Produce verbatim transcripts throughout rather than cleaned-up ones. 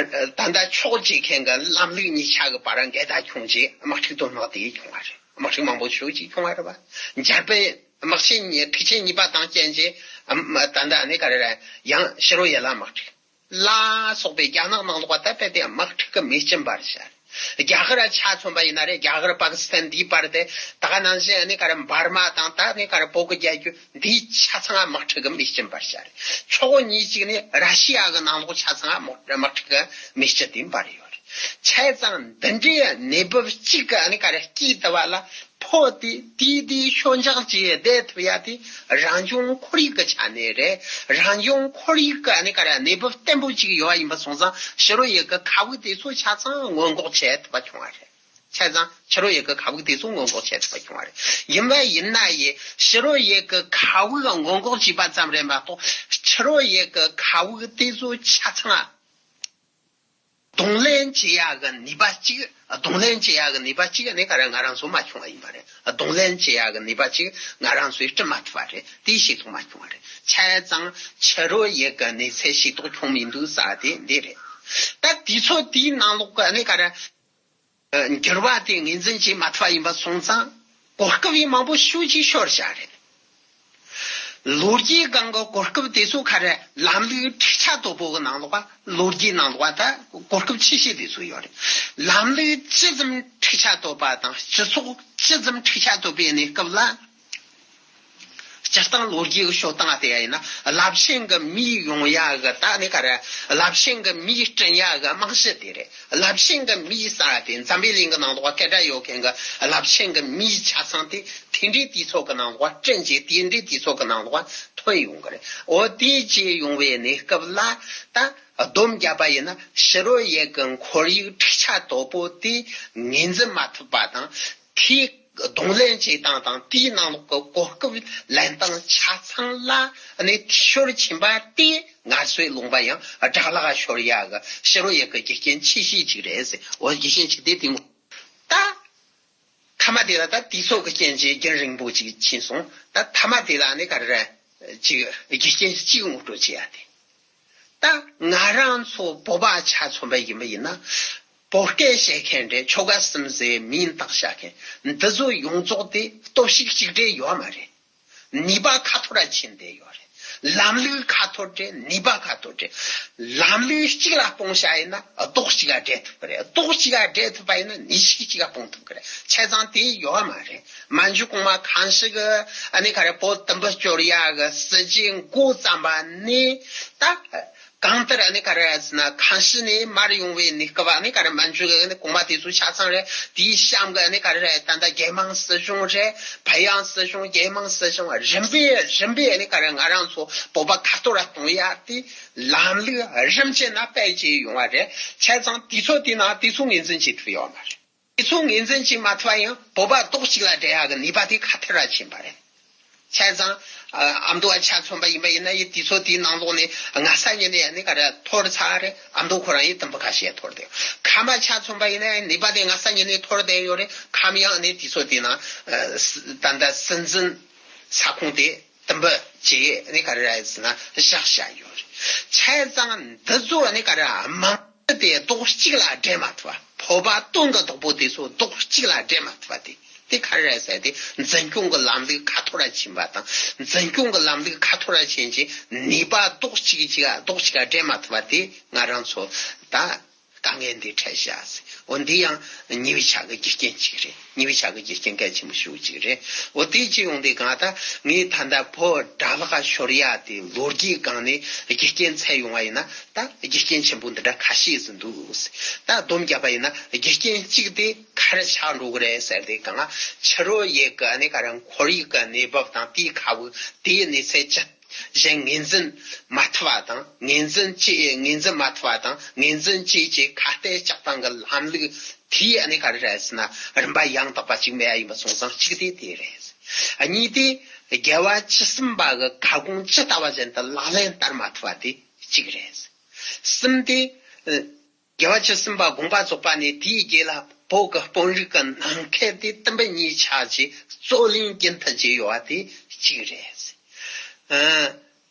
ད་ལྟ་ཕྱོགས་གཅིག་མཁན་གྱི་ལམ་ལུགས་གཉིས་ཆ་གི་བར་འགལ་ཟླ་བྱུང་རྗེས་དམག་འཁྲུག་དོན་དམག་དེ་བྱུང་བ་རེད། དམག་འཁྲུག་མང་པོ་ཞེ་པོ་ཅིག་བྱུང་བ་རེད་པ། འཇར་པན་དམག་ཆེན་གཉིས་འཁྲུག་ཆེན་གཉིས་པ་དང་རྐྱེན་གྱིས་ད་ལྟ་ནི་ག་རེ་རེད། ཡང་ཕྱི་རོལ་ཡུལ་ལ་དམག་འཁྲུག་ལ་སོགས་པའི་རྒྱ་ནག་ནང་ལོགས་པ་ད་དཔེ་དེ་དམག་འཁྲུག་གི་མེ་ལྕེ་འབར་བཞག་རྒྱ་གར་ཆ་མཚོན་པ་ཡིན་ན་རེད། རྒྱ་གར་པ་ཀི་སི་ཐན་འདིའི་བར་དེ་ད་ག་ནང་བཞིན་ནི་ག་རེ་འབར་མ་དང་ད་ནི་ག་རེ་བོད་ཀྱི་རྒྱལ་རྒྱུད་འདིའི་ཆ་ཚང་དམག་འཁྲུག་གི་མེ་ལྕེ་འབར་བཞག་རེད། ཕྱོགས་གཉིས་གཅིག་ནི་ར་ཤི་ཡ་གི་ནང་ལོགས་ཆ་ཚང་དམག་དམག་འཁྲུག་གི་མེ་ལྕེ་དེ་འབར་ཡོད་རེད། བྱས་ཙང་འདི་འདྲའི་གནས་བབ་གཅིག་གི་ནི་ག་རེ་སྐྱེས་བསྡད་པ་ལ། ཕོ་དེ་དེའི་དེའི་ཞོད་འཇགས་ཀྱིས་བསྡད་ཐུབ་ཡ་དེ་རང་བྱུང་ཁོར་ཡུག་གི་ཆ་ནས་རེད། རང་བྱུང་ཁོར་ཡུག་གི་ནི་ག་རེ་གནས་བབ་བརྟན་པོ་ཅིག་ཡོད་པ་ཡིན་པ་སོང་ཙང་ཕྱི་རོལ་ཡུལ་གི་མཁའ་དབུགས་དེ་ཚོ་ཆ་ཚང་སྔོན་འགོག་བྱེད་ཐུབ་པ་བྱུང་བ་རེད། བྱས་ཙང་ཕྱི་རོལ་ཡུལ་གི་མཁའ་དབུགས་དེ་ཚོ་སྔོན་འགོག་བྱེད་ཐུབ་པ་བྱུང་བ་རེད། ཡིན་པ་ཡིན་ན་ཡང་ཕྱི་རོལ་ཡུལ་གི་མཁའ་དབུགས་སྔོན་འགོག་བྱས་པ་ཙམ་རེད་མ་གཏོགས་ཕྱི་རོལ་ཡུལ་གི་མཁའ་དབུགས་དེ་ཚོ་ཆ་ཚང་གདོང་ལེན་བྱེད་ཡག་གི་ནུས་པ་གཅིག་གདོང་ལེན་བྱེད་ཡག་གི་ནུས་པ་གཅིག་ནི་ག་རེ་ང་རང་ཚོ་མ་བྱུང་བ་ཡིན་པ་རེད། གདོང་ལེན་བྱེད་ཡག་གི་ནུས་པ་གཅིག་ང་རང་ཚོས་སྐྲུན་མ་ཐུབ་པ་རེད། དེའི་བྱེད་ཐུབ་མ་བྱུང་བ་རེད། བྱས་ཙང་ཕྱི་རོལ་ཡུལ་གི་གནས་ཚད་ཤེས་རྟོགས་བྱུང་མི་འདུག་ཟེར་དེ་འདི་རེད། ད་དུས་ཚོད་དེའི་ནང་ལོགས་གི་ནི་ག་རེ་འགྱུར་བ་དེ་ངོས་འཛིན་བྱེད་མ་ཐུབ་པ་ཡིན་པ་སོང་ཙང་གོ་སྐབས་ཡིན་མང་པོ་ཤུགས་ཀྱིས་ཤོར་བཞག་རེད། ལོ་རྒྱུས་སྒང་གི་གོ་སྐབས་དེ་ཚོ་ག་རེ་ལམ་ལུགས་འཁྲུག་ཆ་དོད་པོ་གི་ནང་ལོགས་པ། ལོ་རྒྱུས་ནང་ལོགས་པ་ད་གོ་སྐབས་ཆེ་ཤོས་དེ་ཚོ་ཡོད་རེད། ལམ་ལུགས་ཅི་ཙམ་འཁྲུག་ཆ་དོད་པ་དང་སྤྱི་ཚོགས་ཅི་ཙམ་འཁྲུག་ཆ་དོད་པའི་གནས་སྐབས་ལ། སྤྱིར་བཏང་ལོ་རྒྱུས་ཀྱི་ཤོད་སྟངས་དེ་ཡིན་ན་རླབས་ཆེན་གྱི་མིས་ཡོང་ཡ་གི་ད་ནི་ག་རེ་རླབས་ཆེན་གྱི་མིས་བསྐྲུན་ཡ་གི་རྨང་གཞི་དེ་རེད། རླབས་ཆེན་གྱི་མིས་ཟེར་དེ་འཛམ་བུའི་གླིང་གི་ནང་ལོགས་སྐད་གྲགས་ཡོད་མཁན་གྱི་རླབས་ཆེན་གྱི་མིའི་ཆ་ཚང་དེ་དེ་འདྲའི་དུས་ཚོད་ཀྱི་ནང་ལོགས་བསྐྲུན་རྗེས་དེ་འདྲའི་དུས་ཚོད་ཀྱི་ནང་ལོགས་ཐོན་ཡོང་གི་རེད། འོ་དེ་བྱས་ཡོང་བའི་གནས་སྐབས་ལ་ད་སྡོམ་བརྒྱབ་པ་ཡིན་ན་ཕྱི་རོལ་ཡུལ་གྱི་ཁོར་ཡུག་འཁྲུག་ཆ་དོད་པོ་དེ་ངོས་འཛིན་མ་ཐུབ་པ་དང་དེའི་གདོང་ལེན་བྱེད་སྟངས་དང་དེའི་ནང་ལོགས་ཀྱི་གོ་སྐབས་ལེན་སྟངས་ཆ་ཚང་ལ་ནི་འཐུས་ཤོར་ཕྱིན་པ་དེ་ང་ཚོའི་ལུང་པ་ཡང་དགྲ་ལག་ཤོར་ཡག་གི་ཕྱི་རོལ་ཡུལ་གྱི་རྒྱུ་རྐྱེན་ཆེ་ཤོས་གཅིག་རེད་ཟེར། འོ་རྒྱུ་རྐྱེན་ཆེ་དེ་དེ་ད་མཐའ་མ་དེ་ལ་ད་དུས་ཚོད་ཀྱི་རྐྱེན་གྱིས་རྒྱུན་རིང་པོ་ཅིག་ཕྱིན་སོང་། ད་མཐའ་མ་དེ་ལ་ནི་ག་རེ་ཅིག་རྒྱུ་རྐྱེན་གཅིག་ངོ་སྤྲོད་བྱེད་ཡ་དེ། ད་ང་རང་ཚོ་བོད་པ་ཆ་མཚོན་པ་ཡིན་པ་ཡིན་ན། བོད་སྐད་བཤད་མཁན་རེད། ཆོལ་ཁ་གསུམ་ཟེར་མིང་བཏགས་བཞག་མཁན་འདི་ཚོ་ཡོངས་རྫོགས་དེ་སྟོབས་ཤུགས་གཅིག་སྒྲིལ་ཡོད་མ་རེད། ནུས་པ་ཁ་ཐོར་ར་ཕྱིན་བསྡད་ཡོད་རེད། ལམ་ལུགས་ཁ་ཐོར་བྲལ། ནུས་པ་ཁ་ཐོར་བྲལ། ལམ་ལུགས་གཅིག་ལ་སྤུངས་བཞག་ཡིན་ན་རྡོག་གཅིག་ལ་སྒྲིལ་ཐུབ་ཀྱི་རེད། རྡོག་གཅིག་ལ་སྒྲིལ་ཐུབ་པ་ཡིན་ན་ནུས་ཤུགས་གཅིག་ལ་སྤུངས་ཐུབ་ཀྱི་རེད། བྱས་ཙང་དེ་ཡོད་མ་རེད། མན་ཇུ་གོང་མ་ཁམས་ཕྱི་གི་ཨ་ནི་ག་རེ་བོད་དུམ་བུ་སྐྱོར་ཡག་གི་སྲིད་ཇུས་འགོ་བརྩམས་པ་ནས་ད། གང་ལྟར་ཨ་ནི་ག་རེ་ཟེར་ན་ཁམས་ཕྱི་ནས་མར་ཡོང་བའི་གནས་སྐབས་ཨ་ནི་ག་རེ་མན་ཇུ་གི་ཨ་ནི་གོང་མ་དེ་ཚོ་ཆ་ཚང་རེད། དེའི་གཤམ་གི་ཨ་ནི་ག་རེ་རེད། ད་ལྟ་རྒྱལ་དམངས་སྲིད་གཞུང་རེད། བལ་ཡང་སྲིད་གཞུང་། རྒྱལ་དམངས་སྲིད་གཞུང་རིམ་པས་རིམ་པས་ཨ་ནི་ག་རེ་ང་རང་ཚོ་བོད་པ་ཁ་ཐོར་ར་གཏོང་ཡ་དེ་ལམ་ལུགས་རིམ་བྱས་ན་སྤེལ་བྱས་ཡོང་བ་རེད། བྱས་ཙང་དུས་ཚོད་དེ་ནང་དེ་ཚོ་ངོས་འཛིན་བྱེད་ཐུབ་ཡོད་མ་རེད། དེ་ཚོ་ངོས་འཛིན་བྱེད་མ་ཐུབ་པ་ཡང་བོད་པ་རྡོག་གཅིག་ལ་སྒྲིལ་ཡག་གི་ནུས་པ་དེ་ཁ་ཐོར་ར་ཕྱིན་པ་རེད། བྱས་ཙང་ཨ་མདོ་བ་ཆ་མཚོན་པ་ཡིན་པ་ཡིན་ན་ཡི་དུས་ཚོད་དེའི་ནང་ལོགས་ནས་སྔ་ས་ཉིན་ནས་ནི་ག་རེ་འཐོར་ཚར་རེད། ཨ་མདོ་ཁོ་རང་ཡི་དུམ་བུ་ཁ་ཤས་འཐོར་བསྡད། ཁམས་པ་ཆ་མཚོན་པ་ཡིན་ན་ནུས་པ་དེ་སྔ་ས་ཉིན་ནས་འཐོར་བསྡད་ཡོད་རེད། ཁམས་ཡང་ནི་དུས་ཚོད་དེའི་ནང་ཨ་ད་ལྟ་སྲིད་འཛིན་ས་ཁོངས་དེ་དུམ་བུ་ཅིག་ནི་ག་རེ་རེད་ཟེར་ན་བཞག་བཞག་ཡོད་རེད། བྱས་ཙང་འདི་ཚོ་ནི་ག་རེ་མང་དེ་རྡོག་གཅིག་ལ་སྒྲིལ་མ་ཐུབ་པ། བོད་པ་དོན་གྱི་བདག་པོ་དེ་ཚོ་རྡོག་གཅིག་ལ་སྒྲིལ་མ་ཐུབ་པ་དེ་དེ་ག་རེ་རེད་ཟེར་ཏེ་འཛིན་སྐྱོང་གི་ལམ་ལུགས་ཁ་ཐོར་ར་ཕྱིན་པ་དང་། འཛིན་སྐྱོང་གི་ལམ་ལུགས་ཁ་ཐོར་ར་ཕྱིན་རྗེས་ནུས་པ་རྡོག་གཅིག་གཅིག་རྡོག་གཅིག་ལ་སྒྲིལ་མ་ཐུབ་པ་དེ་ང་རང་ཚོ་ད་དཀའ་ངལ་འདི་འཕྲད་བཞག་ཟེར། འོ་འདི་ཡང་ཉེ་བའི་ཆར་གྱི་རྒྱུ་རྐྱེན་གཅིག་རེད། ཉེ་བའི་ཆར་གྱི་རྒྱུ་རྐྱེན་གལ་ཆེན་པོ་ཞེ་པོ་ཅིག་རེད། འོ་དེ་ཅི་ཡོང་དུས་གང་ལྟར་ངས་ད་ལྟ་བོད་དགྲ་ལག་ཤོར་ཡ་དེ་ལོ་རྒྱུས་སྒང་ནས་རྒྱུ་རྐྱེན་འཚོལ་ཡོང་བ་ཡིན་ན་ད་རྒྱུ་རྐྱེན་ཆེན་པོ་འདི་འདྲ་ཁ་ཤས་ཟིན་འདུག་ཟེར། ད་སྡོམ་བརྒྱབ་པ་ཡིན་ན་རྒྱུ་རྐྱེན་གཅིག་དེ་ག་རེ་ཆགས་འགྲོ་གི་རེད་ཟེར་དུས་གང་ཕྱི་རོལ་ཡུལ་གྱི་ཨ་ནི་ག་རེ་ཁོར་ཡུག་གི་གནས་བབ་དང་དེའི་ཁ་བུ་དེའི་གནས་ཚད་ཅི་གཞན་ངོས་འཛིན་མ་ཐུབ་པ་དང་། ངོས་འཛིན་བྱེད་ངོས་འཛིན་མ་ཐུབ་པ་དང་། ངོས་འཛིན་བྱེད་ཀྱི་ཁ་གཏད་གཅོག་སྟངས་ཀྱི་ལམ་ལུགས་དེའི་ཨ་ནི་ག་རེ་རེད་ཟེར་ན་རིམ་པ་ཡང་དག་པ་ཅིག་མེད་ཡ་ཡིན་པ་སོང་ཙང་གཅིག་དེ་དེ་རེད། གཉིས་དེ་རྒྱལ་བ་བཅུ་གསུམ་པ་གི་བཀའ་དགོངས་ཇི་ལྟ་བ་བཞིན་དུ་ལག་ལེན་བསྟར་མ་ཐུབ་པ་དེ་གཅིག་རེད། གསུམ་དེ། རྒྱལ་བ་བཅུ་གསུམ་པ་དགོངས་པ་རྫོགས་པ་ནས་དེའི་རྗེས་ལ་བོད་ཀྱི་དཔོན་རིགས་ཀྱི་ནང་ཁུལ་དེ་དུམ་བུ་གཉིས་ཆགས་རྗེས་རྩོད་གླེང་རྒྱུན་མཐུད་བྱས་ཡོད་པ་དེ་གཅིག་རེད། ཨ།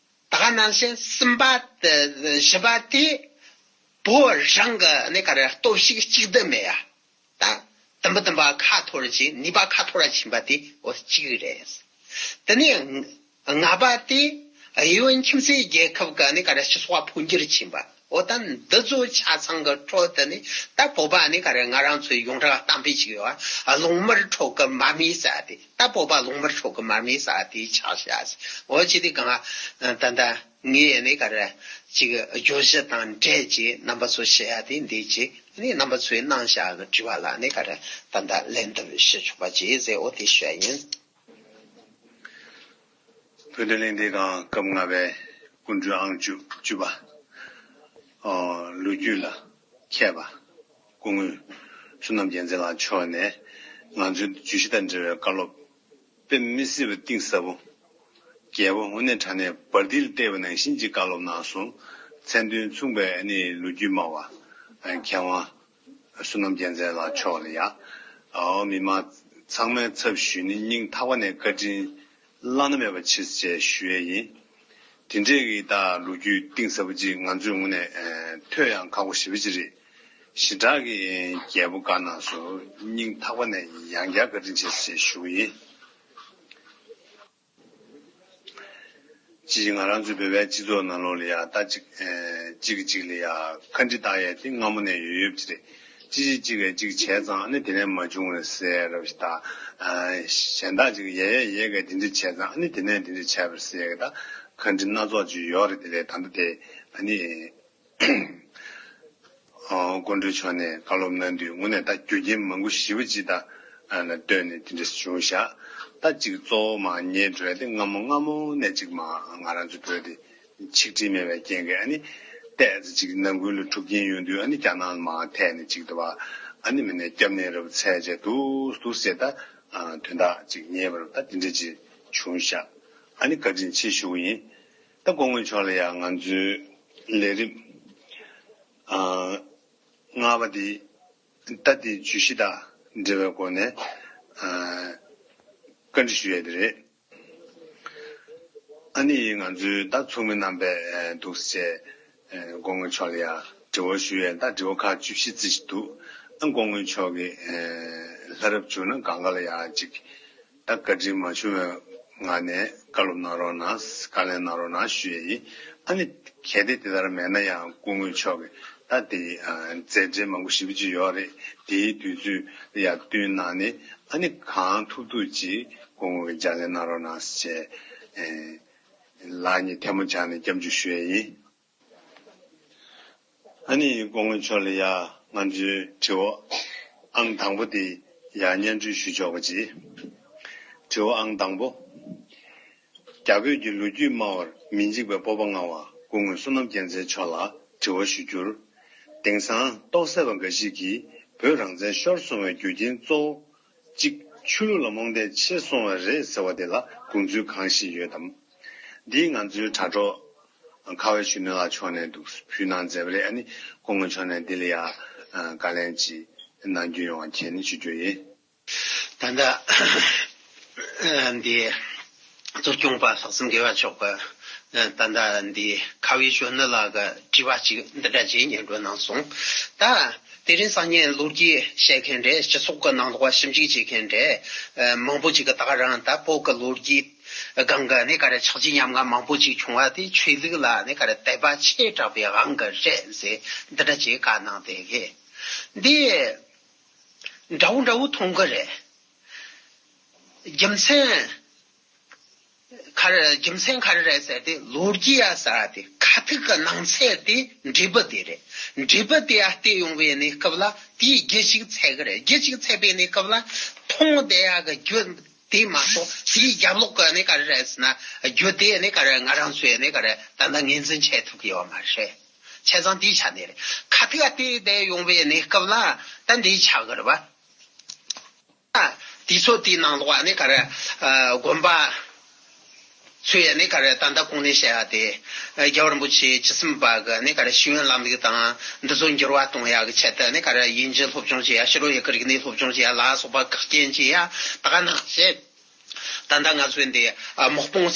ད་ག་ནང་བཞིན་གསུམ་པ་དེ་བཞི་པ་དེ་ བོད་རང་གི་ནི་ག་རེ་སྟོབས་ཤུགས་གཅིག་སྡུད་མེད་ཡ། ད་དུམ་བུ་དུམ་བུ་ཁ་འཐོར་ཅིག་ནུས་པ་ཁ་འཐོར་ར་ཕྱིན་པ་དེ་འོ་གཅིག་རེད། དེ་ནས་ལྔ་པ་དེ་ཡུ་ཨེན་ཁྱིམ་མཚེས་རྒྱལ་ཁབ་གི་ནི་ག་རེ་སྤྱི་ཚོགས་འཕོ་འགྱུར་ཕྱིན་པ། འོ་ད་འདི་ཚོ་ཆ་ཚང་གི་ཁྲོད་དུ་ནི་ད་བོད་པ་ནི་ག་རེ་ང་རང་ཚོའི་ཡོངས་གྲགས་གཏམ་དཔེ་ཅིག་ཡོད་ཨ། ལོང་མར་ཁྲོད་ཀྱི་མར་མེ་ཟེར་དེ། ད་བོད་པ་ལོང་མར་ཁྲོད་ཀྱི་མར་མེ་ཟེར་དེ་ཆགས་ཤག་འོ་ཅི་དེ་གང་ད་ད་ངས་ནི་ག་རེ་ཅིག་བརྗོད་གཞི་དང་འབྲེལ་གྱི་རྣམ་པ་ཚོ་བཤད་ཡ་དེ་འདི་ཅིག་ནི་རྣམ་པ་ཚོས་གནང་བཞག་གི་དྲི་བ་ལ་ནི་ག་རེ་ད་ད་ལན་འདེབས་ཞུ་ཆོག་པ་ཅིག་ཟེར། འོ་དེ་ཞུ་ཡ་ཡིན། བོད་དོན་གླེང་སྟེགས་ཁང་སྐབས་ལྔ་པའི་སྐུ་མགྲོན་ཨང་བཅུ་བཅུ་པ། ཨོ། ལོ་རྒྱུས་ལ་མཁས་པ་སྐུ་ངོ་བསོད་ནམས་རྒྱལ་མཚན་ལགས་མཆོག་ནས་ང་ཚོའི་བརྗོད་གཞི་དང་འབྲེལ་བའི་བཀའ་སློབ་དཔེ་མི་སྲིད་པ་གཏིང་ཟབ་པོ། རྒྱས་པོ། དངོས་གནས་དྲང་གནས་བར་དིལ་བལྟས་པ་ནང་བཞིན་གྱི་བཀའ་སློབ་གནང་སོང་། མཚན་དོན་མཚུངས་པའི་ཨ་ནི་ལོ་རྒྱུས་སྨྲ་བ། མཁས་དབང་བསོད་ནམས་རྒྱལ་མཚན་ལགས་མཆོག་ལ་ཡ། ཨོ། མི་མང་ཚང་མའི་ཚབ་ཞུས་ནས་སྙིང་ཐག་པ་ནས་བཀའ་དྲིན་བླ་ན་མེད་པ་ཆེ་ཞེས་ཞུ་ཡས་ཡིན། དེ་འདྲས་ཀྱི་ད་ལོ་རྒྱུས་གཏིང་ཟབ་པོ་ཅིག་ང་ཚོས་དངོས་གནས་ཐོས་ཡང་ཁག་པོ་ཞེ་པོ་ཅིག་རེད། ཞེ་དྲག་གི་རྒྱས་པོ་བཀའ་གནང་སོང་། སྙིང་ཐག་པ་ནས་ཡང་བསྐྱར་བཀའ་དྲིན་ཆེ་ཞེས་ཞུ་གི་ཡིན། ཅིག་ང་རང་ཚོའི་བོད་པའི་སྤྱི་ཚོགས་ནང་ལོགས་ལ་ཡ་ད་ཅིག་ཨེ་གཅིག་གིས་གཅིག་ལ་ཡ་ཁ་འདྲི་བཏང་ཡས་དེ་སྔ་མོ་ནས་ཡོད་ཡོད་ཅིག་རེད། ཅིག་གིས་གཅིག་གིས་གཅིག་བྱས་ཙང་ཨ་ནི་དེ་ནས་མ་བྱུང་བ་རེད་ཟེར་རབས་ཤིག་དང་། ཨ་གཞན་དག་ཅིག་ཡས་ཡས་ཡས་གས་དེ་འདྲ་བྱས་ཙང་ཨ་ནི་དེ་ནས་དེ་འདྲ་བྱས་པ་རེད་ཟེར་གི་ད་ཁ་འདྲི་སྣ་ཚོགས་ཅིག་ཡོད་རེད། དེ་ལས་ད་ལྟ་དེ་ཨ་ནི། ཨ་སྐུ་མགྲོན་མཆོག་ནས་བཀའ་སློབ་གནང་དུས་དངོས་གནས་ད་རྒྱུ་རྐྱེན་མང་པོ་ཞེ་པོ་ཅིག་ད་ཨ་ལ་ལྟོས་ནས་དེ་འདྲ་བྱུང་ཤག་ད་ཅིག་གཙོ་བོ་མར་ཉེ་འགྲོ་ཡ་དེ་སྔ་མོ་སྔ་མོ་ནས་ཅིག་མར་ང་རང་ཚོ་བོད་དེ་ཆིག་སྒྲིལ་མེད་པའི་རྐྱེན་གྱིས་ཨ་ནི་ཏོག་ཙམ་ཅིག་ནང་ཁུལ་ལ་འཁྲུག་རྐྱེན་ཡོང་དུས་ཨ་ནི་རྒྱ་ནག་མར་ཐད་ནས་ཅིག་འདུག་པ། ཨ་ནི་མི་སྣའི་སྐྱབས་གནས་རབ་འཚོལ་བྱས་འདུག་འདུག་ཟེར། ད་ཨ་དོན་དག་ཅིག་ཉེ་བར་ད་དེ་འདྲ་ཅིག་བྱུང་ཤག་ཨ་ནི་བཀའ་དྲིན་ཆེ་ཞུ་གི་ཡིན། ད་སྐུ་ངོ་མཆོག་ལ་ཡང་ང་ཚོའི་ལས་རིམ་ཨ་ལྔ་པ་དེ་ད་དེ་བརྗོད་གཞི་དང་འབྲེལ་བའི་སྒོ་ནས་ཨ་བཀའ་འདྲི་ཞུ་ཡས་དེ་རེད། ཨ་ནི་ང་ཚོའི་ད་ཚོགས་མི་རྣམ་པས་འདུག་སེ་སྐུ་ངོ་མཆོག་ལ་ཡང་དྲི་བ་ཞུ་ཡས་ད་དྲི་བ་ཁག་བཅུ་བཞི་ཙམ་ཞིག་འདུག་ཨ་སྐུ་ངོ་མཆོག་གིས་ལྷ་རབ་བྱུང་ན་གང་ག་ལ་ཡང་ཅིག་ད་བཀའ་དྲིན་མ་བྱུང་བའི་ངང་ནས་བཀའ་སློབ་གནང་རོགས་གནང་། བཀའ་ལན་གནང་རོགས་གནང་ཞུ་ཡས་ཡིན། ཨ་ནི་གལ་ཏེ་དེ་ལྟར་མེད་ན་ཡང་སྐུ་ངོ་མཆོག་གིས་ད་དེ་མཛད་འཕྲིན་མང་པོ་ཞེ་པོ་ཅིག་ཡོད་རེད། དེའི་དུས་ཚོད་ལ་ཡང་བསྟུན་གནང་ནས་ཨ་ནི་གང་ཐུབ་ཐུབ་ཅིག་སྐུ་ངོ་གིས་ལྗགས་ལན་གནང་རོགས་གནང་ཞེས་ལག་གཉིས་ཐལ་མོ་སྦྱར་ནས་སྐྱབས་འཇུག་ཞུ་ཡས་ཡིན། ཨ་ནི་སྐུ་ངོ་མཆོག་ལ་ཡ་ང་ཚོའི་དྲི་བ་ཨང་དང་པོ་དེ་ཡ་སྙན་སྒྲོན་ཞུ་ཆོག་པ་ཅིག་དྲི་བ་ཨང་དང་པོ། རྒྱ་བོད་ཀྱི་ལོ་རྒྱུས་སྨྲ་བར་མི་འཇིགས་པའི་སྤོབས་པ་མངའ་བ་སྐུ་ངོ་བསོད་ནམས་རྒྱལ་མཚན་མཆོག་ལ་དྲི་བ་ཞུ་རྒྱུར། དེང་སང་རྟོགས་སད་པ་འགའ་ཞིག་གིས་བོད་རང་བཙན་ཤོར་སོང་བའི་རྒྱུ་རྐྱེན་གཙོ་བོ་གཅིག་ཆོས་ལུགས་ལ་རྨོངས་དད་ཆེ་སོང་བ་རེད་ཟེར་བ་དེ་ལ་དགོངས་ཚུལ་གང་ཞིག་ཡོད་དམ། འདིས་ང་ཚོའི་དྲ་གྲོགས་ཁ་བའི་གཞོན་ནུ་ལགས་མཆོག་ནས་འདུག་ཕུལ་གནང་མཛད་པ་རེད། ཨ་ནི་སྐུ་ངོ་མཆོག་ནས་འདི་ལ་ཡང་བཀའ་ལན་ཅིག་གནང་རྒྱུ་ཡོང་བ་མཁྱེན་ནས་ཞུ་རྒྱུ་ཡིན། ད་ལྟ་འདི་གཙོ་སྐྱོང་པ་ལྷག་བསམ་དགེ་བ་མཆོག་གི་ད་ལྟ་འདི་ཁ་བའི་གཞོན་ནུ་ལགས་ཀྱི་དྲི་བ་ཅིག་འདི་འདྲ་ཅིག་སྙན་སྒྲོན་གནང་སོང་། ད་དེ་རིང་སང་ཉིན་ལོ་རྒྱུས་བཤད་མཁན་རེད། སྤྱི་ཚོགས་ཀྱི་ནང་ལོགས་ཞིབ་འཇུག་བྱེད་མཁན་རེད། མང་པོ་ཅིག་གི་ད་ག་རང་ད་བོད་ཀྱི་ལོ་རྒྱུས་སྒང་གི་ནི་ག་རེ་ཆགས་ཀྱི་ཉམ་ང་མང་པོ་ཅིག་བྱུང་བ་དེ་ཆོས་ལུགས་ལ་ནི་ག་རེ་དད་པ་ཆེ་དྲགས་པའི་དབང་གིས་རེད་ཟེར་འདི་འདྲ་ཅིག་བཀའ་གནང་བསྡད་གི། འདི་འདྲ་བོ་འདྲ་བོ་མཐོང་གི་རེད། རྒྱུ་མཚན་ག་རེ་རྒྱུ་མཚན་ག་རེ་རེད་ཟེར་ཏེ་ལོ་རྒྱུས་ཡ་ཟེར་བ་དེ་ཁ་ཐུག་གི་ནང་ཚན་དེ་འབྲས་བུ་དེ་རེད། འབྲས་བུ་དེ་ཡ་བལྟས་ཡོང་བའི་གནས་སྐབས་ལ་དེའི་རྒྱུ་ཞིག་འཚོལ་གི་རེད། རྒྱུ་ཞིག་འཚོལ་བའི་གནས་སྐབས་ལ་མཐོང་བསྡད་ཡ་གི་རྒྱུ་དེ་མ་གཏོགས་དེའི་རྒྱབ་ལོགས་གི་ནི་ག་རེ་རེད་ཟེར་ན་རྒྱུ་དེ་ནི་ག་རེ་ང་རང་ཚོས་ནི་ག་རེ་ད་ལྟ་ངོས་འཛིན་བྱེད་ཐུབ་ཀྱི་ཡོད་མ་རེད། བྱས་ཙང་དེའི་ཆ་ནས་རེད། ཁ་ཐུག་ཨ་བལྟས་བསྡད་ཡོང་བའི་གནས་སྐབས་ལ་ད་འདི་ཆགས་གི་རེད་བ། དེ་ཚོ་དེའི་ནང་ལོགས་ནས་ག་རེ་དགོན་པ་ཚོ་ཡ་ནས་ག་རེ་ད་ལྟ་གོང་ནས་བཤད་ཡ་དེ་རྒྱལ་བ་རིན་པོ་ཆེ་བཅུ་གསུམ་པ་གི་ནས་ག་རེ་ཤེས་ཡོན་ལམ་ལུགས་དང་འདི་ཚོ་འགྱུར་བ་གཏོང་ཡ་གི་ཆེད་དུ་ནས་ག་རེ་དབྱིན་ཇི་སློབ་སྦྱོང་བྱེད་ཡ། ཕྱི་རོལ་ཡུལ་གི་རིག་གནས་སློབ་སྦྱོང་བྱེད་ཡ་ལ་སོགས་པ་ཁག་རྐྱེན་བྱེད་ཡ་ད་ག་ནང་བཞིན། ད་ལྟ་ང་ཚོའི་འདི་དམག་དཔུང་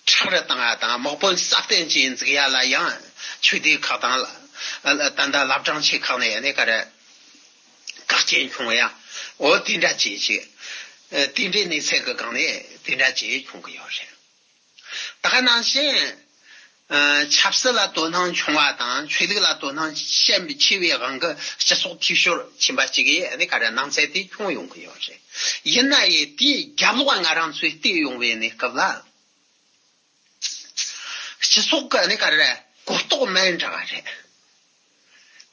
ཁྲག་རུ་བཏང་ཡ་དང་དམག་དཔུང་སྲ་བརྟན་ཅན་འཛུགས་ཡ་ལ་ཡང་ཆོས་སྡེ་ཁག་དང་ ད་ལྟ་བླ་བྲང་ཆེ་ཁག་ནས་ནི་ག་རེ་བཀག་རྐྱེན་བྱུང་ཡ། འོ་དེ་འདྲ་བྱེད་ཅིག་དེ་འདྲའི་གནས་ཚད་ཀྱི་སྒང་ནས་དེ་འདྲ་བྱེད་བྱུང་གི་ཡོད་རེད། ད་ག་ནང་བཞིན། ཨ། ཆབ་སྲིད་ལ་དོ་སྣང་ཆུང་བ་དང་ཆོས་ལུགས་ལ་དོ་སྣང་ཞན་ཆེ་བའི་དབང་གིས་སྤྱི་ཚོགས་འཐུས་ཤོར་ཕྱིན་པ་ཅིག་ཡིན་ནི་ག་རེ་སྣང་ཚུལ་དེ་བྱུང་ཡོང་གི་ཡོད་རེད། ཡིན་ན་ཡང་དེའི་རྒྱབ་ལོགས་ང་རང་ཚོས་བལྟས་ཡོང་བའི་གནས་སྐབས་ལ། སྤྱི་ཚོགས་ཀྱི་ནི་ག་རེ་གོ་རྟོགས་མེད་འདྲ་བ་རེད།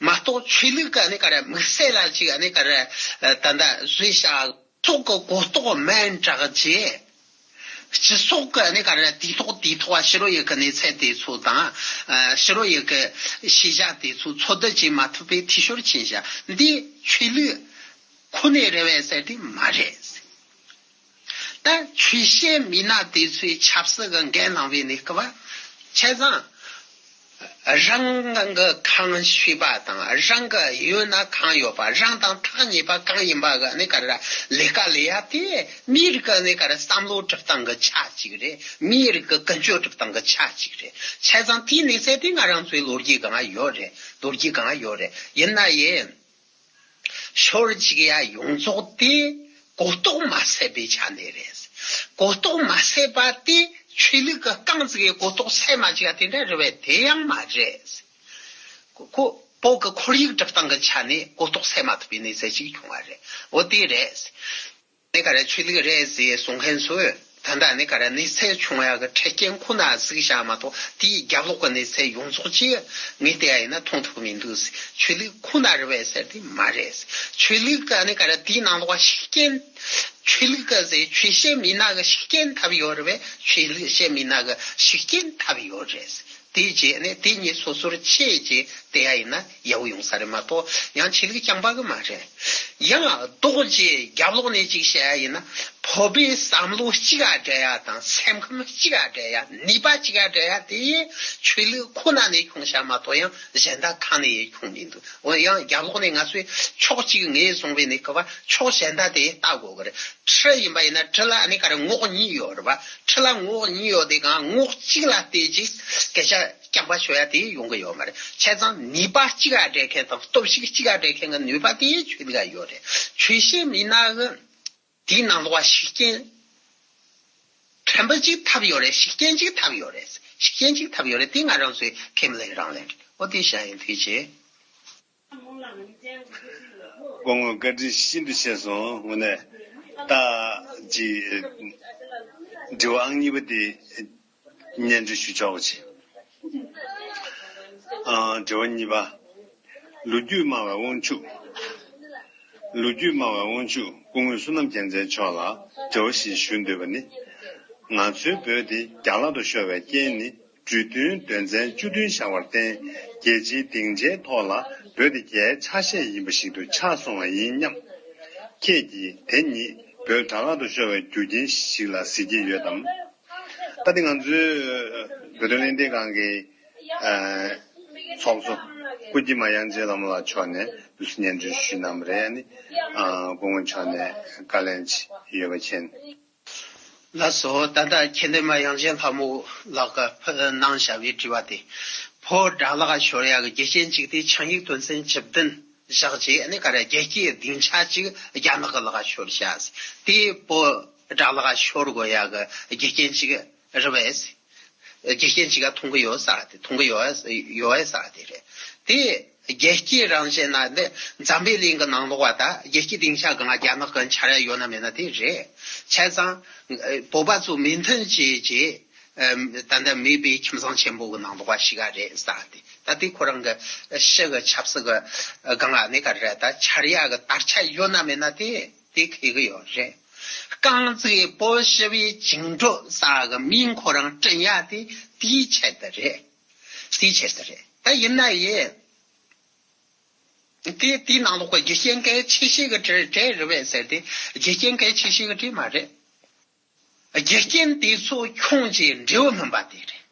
མ་གཏོགས་ཆོས་ལུགས་ཀྱི་ནི་ག་རེ་དམིགས་བསལ་ལ་ཅིག་ནི་ག་རེ་ད་ལྟ་བཟོས་བཞག་ཚོགས་ཀྱི་གོ་རྟོགས་མེད་འདྲ་བ་ཅིག་སྤྱི་ཚོགས་ཀྱི་ནི་ག་རེ་དེ་ཐོག་དེ་ཐོག་ཕྱི་རོལ་ཡུལ་གྱི་གནས་ཚད་དེ་ཚོ་དང་། ཕྱི་རོལ་ཡུལ་གྱི་ཤེས་བྱ་དེ་ཚོ་འཚོལ་བསྡུ་བྱེད་མ་ཐུབ་པའི་འཐུས་ཤོར་ཕྱིན་བཞག་འདི་ཆོས་ལུགས་ཁོ་ནས་རེད་པས་ཟེར་དེ་མ་རེད། ད་ཆོས་བཤད་མི་སྣ་དེ་ཚོའི་ཆབ་སྲིད་ཀྱི་འགན་བླངས་པའི་གནས་སྐབས་བྱས་ཙང་། རང་གི་གང་ཤེས་པ་དང་རང་གི་ཡོད་ན་གང་ཡོད་པ། རང་དང་ཐག་ཉེ་པ་གང་ཡིན་པ་གི་ནི་ག་རེ་ལས་ཀ་ལས་ཡ་དེ་མིའི་རིགས་ཀྱི་ནི་ག་རེ་བསམ་བློ་སྒྲུབ་སྟངས་ཀྱི་ཆ་གཅིག་རེད། མིའི་རིགས་ཀྱི་ཀུན་སྤྱོད་སྒྲུབ་སྟངས་ཀྱི་ཆ་གཅིག་རེད། བྱས་ཙང་དེའི་གནས་ཚད་དེ་ང་རང་ཚོའི་ལོ་རྒྱུས་སྒང་ཡོད་རེད། ལོ་རྒྱུས་སྒང་ཡོད་རེད། ཡིན་ན་ཡང་། ཕྱོགས་གཅིག་ཡ་ཡོངས་རྫོགས་དེ་གོ་རྟོགས་མ་ཟད་པའི་ཆ་ནས་རེད། གོ་རྟོགས་མ་ཟད་པ་དེ་ཆོས་ལུགས་ཀྱི་རྐང་ཚིག་གི་གོ་རྟོགས་ཟད་མ་བཅུག་ཡ་དེ་འདྲ་རེད་པས་དེ་ཡང་མ་རེད། ཁོ་ཁོ་བོད་ཀྱི་ཁོར་ཡུག་སྒྲུབ་སྟངས་ཀྱི་ཆ་ནས་གོ་རྟོགས་ཟད་མ་ཐུབ་པའི་གནས་ཚད་ཅིག་བྱུང་བ་རེད། འོ་དེ་རེད། ནི་ག་རེ་ཆོས་ལུགས་རེད་ཟེར་གསུང་མཁན་ཚོས་ད་ལྟ་ནི་ག་རེ་གནས་ཚད་ཆུང་ཡག་གི་འཕྲལ་རྐྱེན་ཁོ་ན་གཟིགས་བཞག་མ་གཏོགས་དེའི་རྒྱབ་ལོགས་ཀྱི་གནས་ཚད་ཡོངས་རྫོགས་ཅིག་ངས་བལྟས་ཡ་ཡིན་ན་མཐོང་ཐུབ་མི་འདུག་ཆོས་ལུགས་ཁོ་ན་རེད་པས་ཟེར་དེ་མ་རེད། ཆོས་ལུགས་ཀྱི་ནི་ག་རེ་དེའི་ནང་ལོགས་ཤུགས་རྐྱེན། ཆོས་ལུགས་ཀྱི་ཟེར་ཆོས་བཤད་མི་སྣ་གི་ཤུགས་རྐྱེན་ཐེབས་ཡོད་རེད་པས། ཆོས་ལུགས་བཤད་མི་སྣ་གི་ཤུགས་རྐྱེན་ཐེབས་ཡོད་རེད། དེའི་རྗེས་ནས་དེ་གཉིས་སོ་སོར་ཕྱེ་རྗེས་བལྟས་ཡ་ཡིན་ན་ཡག་པོ་ཡོང་ས་རེད་མ་གཏོགས་ཡང་ཆོས་ལུགས་རྐྱང་པ་གི་མ་རེད། ཡང་ལྡོག་རྗེས་རྒྱབ་ལོགས་ནས་ཅིག་བཤད་ཡ་ཡིན་ན་བོད་པའི་བསམ་བློ་གཅིག་ག་འདྲ་ཡ་དང་སེམས་ཁམས་གཅིག་ག་འདྲ་ཡ་ནུས་པ་གཅིག་ག་འདྲ་ཡ་དེ་ཆོས་ལུགས་ཁོ་ན་ནས་ཁྱོང་བྱ་མ་གཏོགས་ཡང་གཞན་དག་གང་ནས་ཡང་ཁྱོང་མི་འདུག་འོ་ཡང་རྒྱབ་ལོགས་ནས་ང་ཚོས་ཕྱོགས་གཅིག་ངས་བཟུང་བའི་གནས་སྐབས་ཕྱོགས་གཞན་དག་དེ་ལྟ་དགོས་གི་རེད། གྲི་ཡིན་པ་ཡིན་ན་གྲི་ལ་ཨ་ནི་ག་རེ་ངོགས་གཉིས་ཡོད་རེད་པ། གྲི་ལ་ངོགས་གཉིས་ཡོད་དེ་གང་ངོགས་གཅིག་ལ་བལྟས་ཅིག་སྐད་ཆ་རྐྱང་པ་ཤོད་ཡ་དེ་ཡོང་གི་ཡོད་མ་རེད། བྱས་ཙང་ནུས་པ་གཅིག་ག་སྤྲད་མཁན་དང་སྟོབས་ཤུགས་གཅིག་ག་སྤྲད་མཁན་གྱི་ནུས་པ་དེ་ཆོས་ལུགས་ལ་ཡོད་རེད། ཆོས་བཤད་མི་སྣ་གི་དེའི་ནང་ལོགས་ཤུགས་རྐྱེན་ཕྲན་བུ་གཅིག་ཐེབས་ཡོད་རེད། ཤུགས་རྐྱེན་གཅིག་ཐེབས་ཡོད་རེད། ཤུགས་རྐྱེན་གཅིག་ཐེབས་ཡོད་རེད། དེ་ང་རང་ཚོས་ཁས་མི་ལེན་རང་ལེན་རེད། འོ་དེ་བཤད་ཡིན། ཐུགས་རྗེ་ཆེ། སྐུ་ངོ་བཀའ་དྲིན་ཤིན་ཏུ་ཆེ་སོང་། དངོས་གནས་ད་ཅི་དྲི་བ་ཨང་གཉིས་པ་དེ་སྙན་སྒྲོན་ཞུ་ཆོག་གི་ཆེ། ཨ། དྲི་བ་གཉིས་པ། ལོ་རྒྱུས་སྨྲ་བའི་དབང་ཕྱུག་ལོ་རྒྱུས་སྨྲ་བའི་དབང་ཕྱུག་སྐུ་ངོ་བསོད་ནམས་རྒྱལ་མཚན་མཆོག་ལ་དྲི་བ་ཞིག་ཞུ་འདོད་པ་ནི། ང་ཚོའི་བོད་དེ་རྒྱ་ལག་ཏུ་ཤོར་བའི་རྐྱེན་ནི་གྲོས་མཐུན་དོན་ཚན་བཅུ་བདུན་བཞག་པར་བརྟེན་རྒྱལ་སྤྱིའི་སྡིངས་ཆའི་ཐོག་ལ་བོད་དེ་རྒྱའི་ཆ་ཤས་ཡིན་པ་ཞིག་ཏུ་ཆགས་སོང་བ་ཡིན་སྙམ། ཁྱེད་ཀྱིས་དེ་ཉིད་བོད་དགྲ་ལག་ཏུ་ཤོར་བའི་རྒྱུ་རྐྱེན་ཞིག་ལ་གཟིགས་ཀྱི་ཡོད་དམ། ད་དེ་ང་ཚོའི་བོད་དོན་གླེང་སྟེགས་ཁང་གི་ཚོགས་གཙོ་སྐུ་སྐྱིད་མ་དབྱངས་ཅན་ལྷ་མོ་ལགས་མཆོག་ནས་འདུག་སེ་སྙན་སྒྲོན་ཞུས་གནང་བ་རེད། ཨ་ནི་སྐུ་ངོ་མཆོག་ནས་བཀའ་ལན་ཅིག་ཡོད་པ་མཁྱེན། ལགས་སོ། ད་ལྟ་མཁྱེན་ལྡན་མ་དབྱངས་ཅན་ལྷ་མོ་ལགས་ཀྱིས་གནང་བཞག་པའི་དྲི་བ་དེ། བོད་དགྲ་ལག་ཤོར་ཡག་གི་རྒྱུ་རྐྱེན་གཅིག་དེ་ཆིངས་ཡིག་དོན་ཚན་བཅུ་བདུན་བཞག་རྗེས་ནི་ག་རེ་རྒྱལ་སྤྱིའི་སྡིངས་ཆ་གཅིག་རྒྱ་ནག་གི་ལག་ཤོར་བཞག་དེ་བོད་དགྲ་ལག་ཤོར་དགོས་ཡག་གི་རྒྱུ་རྐྱེན་གཅིག་རེད་པས། རྒྱུ་རྐྱེན་གཅིག་ག་མཐོང་གི་ཡོད་ས་དེ་མཐོང་གི་ཡོད་ཡོད་ས་དེ་རེད། དེ་རྒྱལ་སྤྱིའི་རང་བཞིན་ན་འདི་འཛམ་བུའི་གླིང་གི་ནང་ལོགས་པ་ད་རྒྱལ་སྤྱིའི་སྡིངས་ཆ་སྒང་ལ་རྒྱ་ནག་གི་འཆར་ཡ་ཡོད་ན་མེད་ན་དེ་རེད། བྱས་ཙང་བོད་པ་ཚོ་མོས་མཐུན་བྱས་རྗེས་ད་ལྟ་མེས་པའི་ཁྱིམ་ཚང་ཆེན་པོ་གི་ནང་ལོགས་པ་ཞིག་ག་རེད་ས་དེ་ད་དེ་ཁོ་རང་གི་ཕྱི་གི་ཆབ་སྲིད་གི་སྒང་ལ་ནི་ག་རེད་ད་འཆར་ཡ་གི་དར་ཆ་ཡོད་ན་མེད་ན་དེ་དེ་ཁེལ་གི་ཡོད་རེད། རྐང་བཙུགས་པའི་བོད་ཞི་བའི་བཅིངས་འགྲོལ་ཟེར་གི་མིང་ཁོ་རང་བྲིས་ཡ་དེ་དེའི་ཆེད་དུ་རེད། དེའི་ཆེད་དུ་རེད། ད་ཡིན་ན་ཡང་དེ་དེའི་ནང་ལོགས་ཀྱི་རྒྱུ་རྐྱེན་གལ་ཆེ་ཤོས་ཀྱི་གྲས་གྲས་རེད་པས་ཟེར་ཏེ་རྒྱུ་རྐྱེན་གལ་ཆེ་ཤོས་ཀྱི་གྲས་མ་རེད། རྒྱུ་རྐྱེན་དེ་ཚོ་ཁྱོང་བྱས་འབྲས་བུ་སྨིན་པ་དེ་རེད།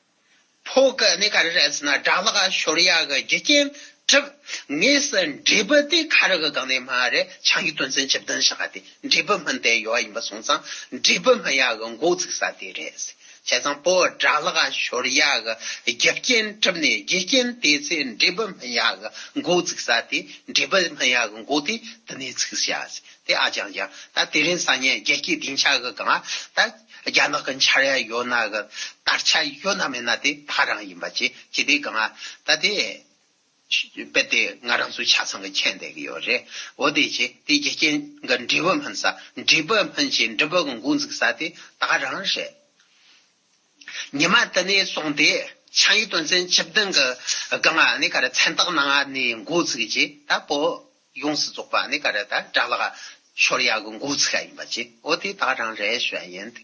ཕོ་གི་གནས་ག་རེ་རེད་ཟེར་ན་དགྲ་ལག་ཤོར་ཡག་གི་རྒྱུ་རྐྱེན་གྲུབ། དངོས་སུ་འབྲས་བུ་དེ་ག་རེ་གི་སྒང་ནས་སྨིན་རེད། ཆིངས་ཡིག་དོན་ཚན་བཅུ་བདུན་བཞག་ག་དེ་འབྲས་བུ་སྨིན་བསྡད་ཡོད་ཡིན་པ་སོང་ཙང་འབྲས་བུ་སྨིན་ཡག་གི་འགོ་བཙུགས་ས་དེ་རེད། བྱས་ཙང་བོད་དགྲ་ལག་ཤོར་ཡ་གི་རྒྱུ་རྐྱེན་གྲུབ་ནས་རྒྱུ་རྐྱེན་དེ་ཚེ་འབྲས་བུ་སྨིན་ཡ་གི་འགོ་ཚུགས་ས་དེ། འབྲས་བུ་སྨིན་ཡ་གི་འགོ་དེ་དེ་ནས་ཚུགས་ཤག་དེ་ཨ་ཅང་ཅང་ད་དེ་རིང་སང་ཉིན་རྒྱལ་སྤྱིའི་སྡིངས་ཆ་གི་སྒང་ད་རྒྱ་ནག་གི་འཆར་ཡ་ཡོད་ན་གི་དར་ཆ་ཡོད་ན་མེད་ན་དེ་ད་རང་ཡིན་པ་ཅིག་ཅི་དེ་སྒང་ད་དེ། རྦད་དེ་ང་རང་ཚོའི་ཆ་ཚང་གི་མཁྱེན་བསྡད་ཀྱི་ཡོད་རེད། འོ་དེ་བྱས་དེ་རྒྱུ་རྐྱེན་གྱི་འབྲས་བུ་སྨིན་ས། འབྲས་བུ་སྨིན་བྱས་འབྲས་བུ་གི་འགོ་འཛུགས་ས་དེ་ད་ག་རང་རེད། ཉི་མ་དེ་ནས་བཟུང་སྟེ་ཕྱག་ཡིག་དོན་ཚན་བཅུ་བདུན་གྱི་སྒང་ནས་ག་རེ་མཚན་རྟགས་གནང་ནས་འགོ་ཚུགས་རྗེས་ད་བོད་ཡོངས་སུ་རྫོགས་པ་ནས་ག་རེ་ད་དགྲ་ལག་ཤོར་ཡག་གི་འགོ་ཚུགས་ཡ་ཡིན་པ་ཅིག་འོ་དེ་ད་ག་རང་རེད་ཞུ་ཡ་ཡིན།